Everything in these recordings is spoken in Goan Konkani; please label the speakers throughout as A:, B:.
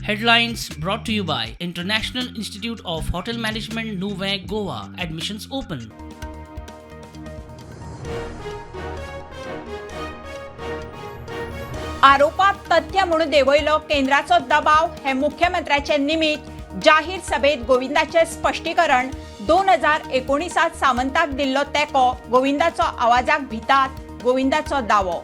A: Headlines brought to you by International Institute of Hotel Management, Nuvem, Goa. Admissions open.
B: आरोपात तथ्य म्हणून देंवयलो केंद्राचो दबाव हे मुख्यमंत्र्याचे निमित्त. जाहीर सभेत गोविंदाचे स्पश्टीकरण. 2019 सावंताक दिल्लो तेंको. गोविंदाचो आवाजाक भितात, गोविंदाचो दावो.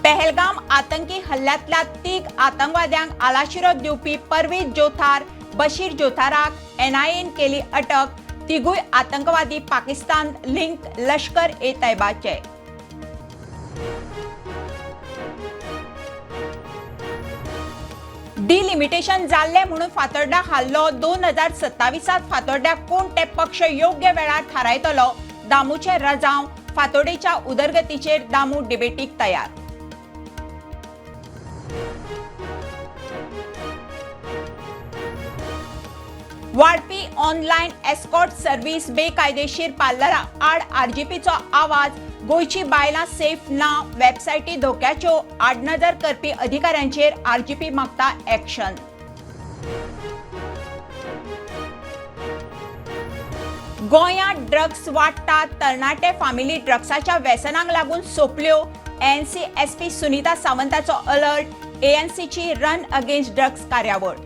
B: पहलगाम आतंकी हल्ल्यांतल्या तीग आतंकवाद्यांक आलाशिरो दिवपी परवेज जोथार, बशीर जोथाराक एनआयएन केली अटक. तिगूय आतंकवादी पाकिस्तान लिंक लश्कर ए तैबाचे. डिलिमिटेशन जाल्लें म्हणून फातोड्डा हाल्लो. 2027 फातोड्ड्या कोण ते पक्ष योग्य वेळार थारायतलो, दामूचे रजांव. फातोडेच्या उदरगतीचेर दामू डिबेटीक तयार. वाडपी ऑनलायन एस्कॉर्ट सर्व्हिस, बेकायदेशीर पार्लरां आड आरजीपीचो आवाज. गोंयची बायलां सेफ ना, वेबसायटी धोक्याच्यो. आडनदर करपी अधिकाऱ्यांचेर आरजीपी मागता एक्शन. गोंयांत ड्रग्स वाडटात, तरणाटे फामिली ड्रग्साच्या व्यसनाक लागून सोंपल्यो. एनसीएसपी सुनीता सावंताचो अलर्ट. एएनसीची रन अगेन्स्ट ड्रग्स कार्यावळ.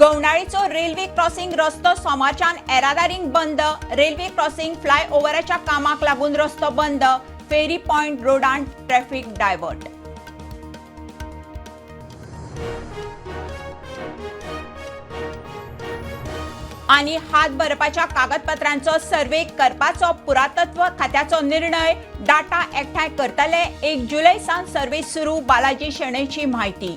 B: गवणाळीचो रेल्वे क्रॉसिंग रस्तो सोमारच्यान येरादारीक बंद. रेल्वे क्रॉसिंग फ्लायओव्हराच्या कामाक लागून रस्तो बंद. फेरी पॉयंट रोडान ट्रॅफिक डायव्हर्ट. आणि हात बरपाच्या कागदपत्रांचो सर्वे करपाचो पुरातत्व खात्याचो निर्णय. डाटा एकठांय करतले. 1 जुलय सावन सर्वे सुरू, बालाजी शणैची म्हायती.